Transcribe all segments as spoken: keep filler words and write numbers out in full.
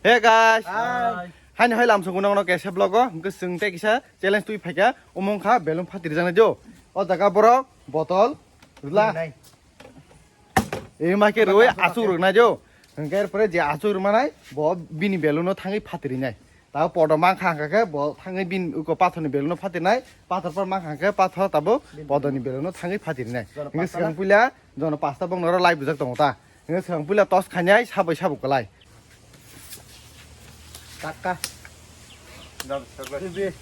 Hey guys. Hi. Haini hai lamsong nang no kaisa vlog o hwnkhe chwng tei kisa challenge twi phaikha, omong kha belun phatri jana jo. O jaga borok botol rwla. Nai. Ema khe rwi asuk rwknai jo. Hwnkhe er pore je asuk rwmanai bo bini belun no thangwi phatri nai. Tabo podo mankha hwnkha khe bo thangwi bini uko pathor ni belun no phatri nai. Pathor por mankha hwnkha khe pathor tabo podo ni belun no thangwi phatri nai. Hwnkhe swkang puila jono pasta bong noro lai bujak tongo ta. Hwnkhe swkang puila tos khainai sabai sabo kwlai. Taka. Dam, sakla. Ibi.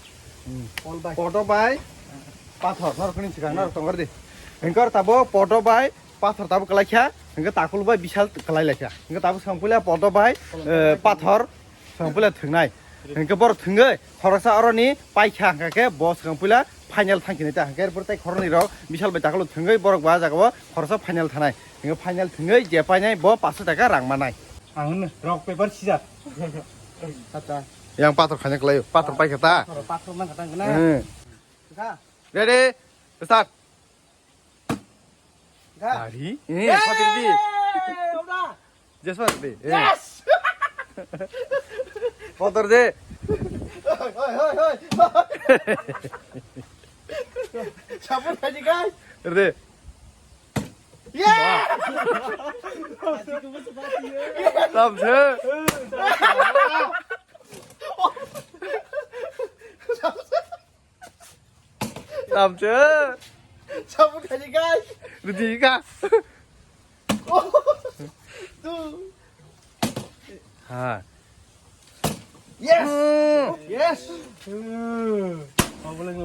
Hmm. Pol bai. Poto bai. Pathor, nor kuni sikang, nor tongor di. Hwnkhe tabo poto bai, pathor tabo kwlai kha. Hwnkhe takul bai bisal kwlai lai kha. Hwnkhe tabo swkang puila poto bai, eh, pathor, swkang puila thwngnai. Hwnkhe borok thwngwi, khoroksa oroni paikha hwnkha khe bo swkang puila final thangkhinai ta. Hwnkhe er pore tei khoroknwi rok bisal bai takul thwngwi borok bo ah jagao khoroksa final thanai. Hwnkhe final thwngwi je painai bo paanso taka rang manai. Ang hwnwi rock, paper, scissor. Acha. Yang pathor khaina kwlaio, pathor paikha ta. Pathor, pathor man khatang kena. Hmm. Ga. Ready? Start. Ga. Gari? Eh, pathor di. Ora. Just pathor di. Eh. Yes! Pathor de. Hoi, hoi, hoi, hoi. Sabun khaji guys. Ready? Yeah! Tamse. Tamse. Sabun khaji guys. Ridi ka. Tu. Ha. Yes. Mm. Yes.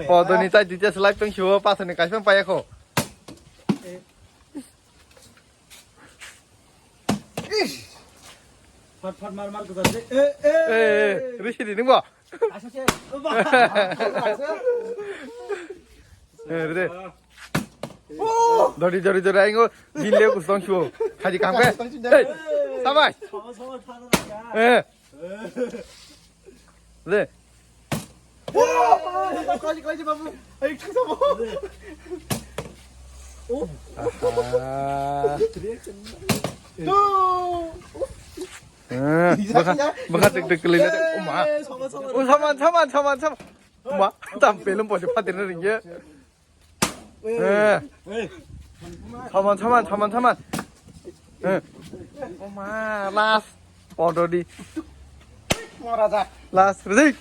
Podoni tai details live tong siwo pasani kaisa payakho. Ish. Fat fat mar mar kujak de. Eh, eh. Eh, eh, risi di nungbo. Asa se. Eh, rede. Oh. Dori, dori, dori, aingo. Din le kus tong shu. Khaji kam ke. Hey, sabai. Sama, sama, thana ya. Eh. Le. Kaji, kaji, babu. Ayo, thang sama. Oh. Aha. Reaction. Tuh. Eh, bwkha, bwkha tik tik kwlwi na. Oh ma. Oh, saman, saman, saman, saman. Oh ma, tam pelum pose phatir na ringye. Eh. Saman, saman, saman, saman. Eh. Oh ma, last. Podo di. Last, ready?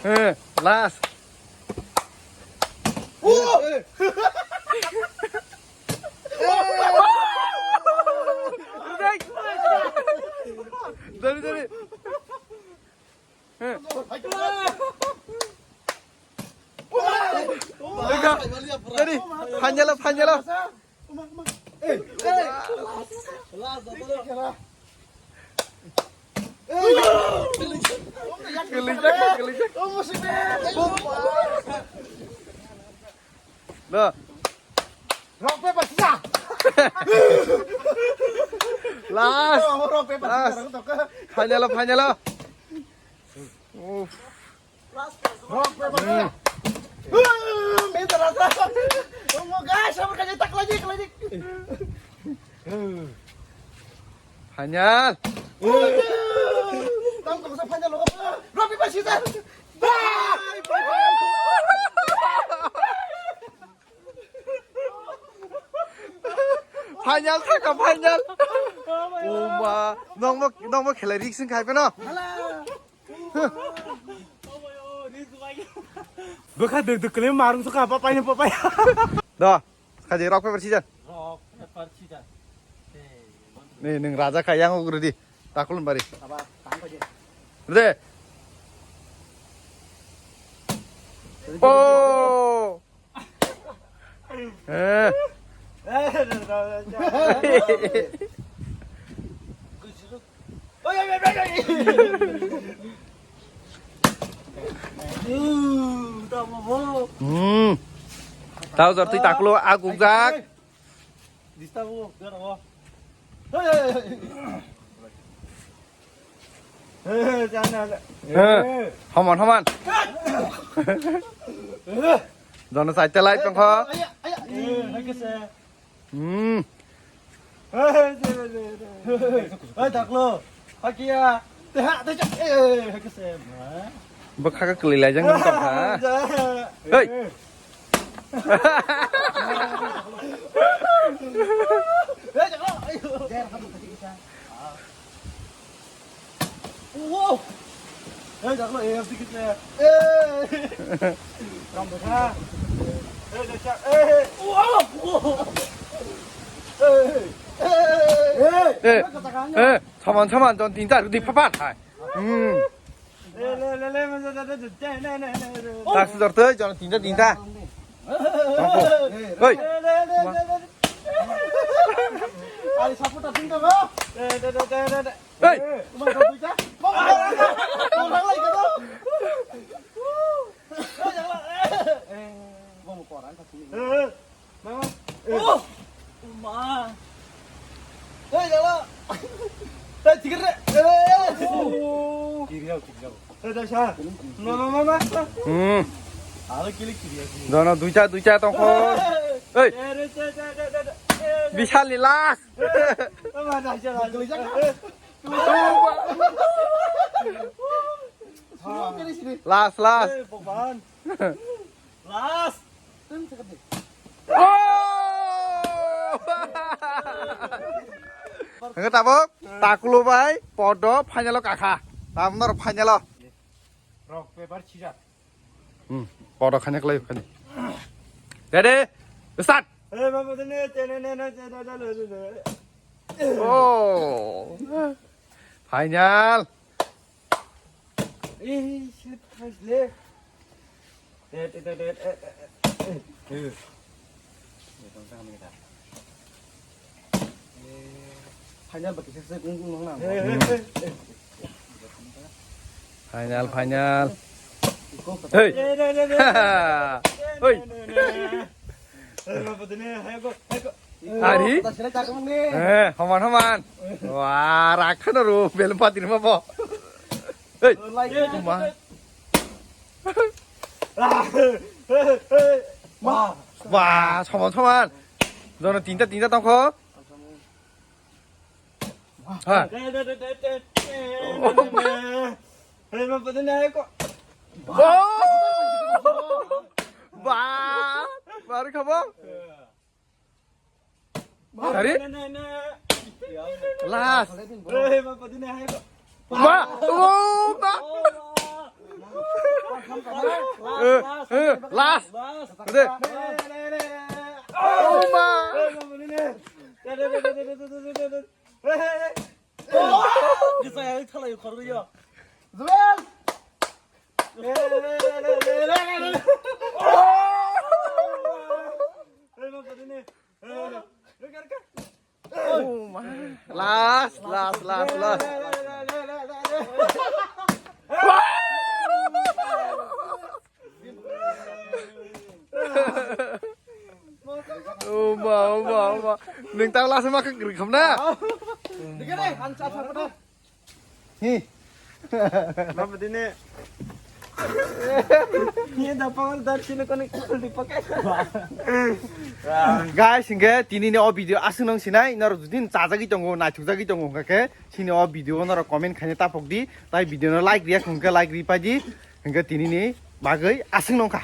Eh, last. Dari, dari. Dari, panjala, panjala. Kelinjak, kelinjak. Nah. Rock, paper, scissor. Last. Rock, paper, scissor. Last. Final, final. Uff. Rock, paper, scissor. Hmm. Minta rasa. Oh, guys, sama kerja tak lagi, tak lagi. Final. Tam kok sa final lo. Rock, paper, scissor. Bye. Final thaka final. Oma, nongmo nongmo khelai risk wngkha hai phano. Bwkha duk duk kele marung sukha papai ne papai. Do, khaji rock paper scissor. Rock, paper, scissor. Ni nung raja kha yang ugrudi. Takulun bari. Aba, tang khaji. Re. Oh. Eh. Hmm. Tau jor twi taklo a gukjak. Hei, hei, hei. Hei, hei, hei. Hei, haman, haman. Jono saita lai tongkho. Aya, aya. Eh, hai khe se. Hmm. Hai, hai, hai, hai. Hai, daklo. Hakia. Te ha, te cha. Eh, hai khe se. Ma. Bwkha kwlwi laijak nang tongkha. Ja. Hei. Wow! Hey, daklo, eh, abdi kita. Eh. Ram bwkha. Eh, daksa. Eh. Wow! Eh. Eh. Eh. Eh. Saman, saman, jon tinta rudi papat hai. Hmm. Le, le, le, le, le, le, le, le, le, le, le. Tak sudar tuh, jon tinta, tinta. Tongkho. Hei. Ai, sapu ta tinggal, bro. Hei. Cuma satu aja. Mau, mau, mau, mau, mau, mau, mau. Mau koran satu ini. Mama. Oh. Ma. Hei, jalo. Hei, tigir re. Kiri au, kiri au. Hei, dasha. Mama, mama. Hmm. Alo kili kiri au. Jono duita, duita tongkho. Hei. Bishal ni last. Mama, dasha, dasha. Last, last. Hei, Bhagwan. Last. Oh! Hingke tabok takulo bai podo final o kakha. Tabok nor final o. Rock, paper, scissor. Hmm, podo khanya klai khanya. Ready? Start. Eh, mama, ne, ne, ne. Oh. Final. Eh, shit, nice leg. Eh, eh, eh, eh, eh, eh, eh. Eh. Final ba kisa se gung gung nang na. Eh, eh, eh, eh. Final, final. Hey. Eh, eh, eh, eh, eh. Hey. Eh, ma, putune, hai ko, hai ko. Ari? Eh, homan, homan. Wah, rakha na ro, belum pati rumah po. Hei, kuma. Wah, soman, soman. Jono tinta, tinta tongkho. Ha. Hei, ma, putune, hai ko. Oh! Ba, baru kamu? Tadi? Last. Ba, oh, ba. Eh, eh, last. Udah. Oh, ba. Zuel. Oh my. Last, last, last, last. Oh ma, oh ma, oh ma. Neng tang last ma kek rik hamna. Hi. Mama dine. Ni da pawal dar sini koni di pakai. Guys, hingke tini ni o video aswk nung sinai, norok jodi chajagwi tongo, naithokjagwi tongo hingke sini o video norok comment khaina tapok di, tai video no like riya hingke like ri pai di, hingke tini ni bagwi aswk nung kha.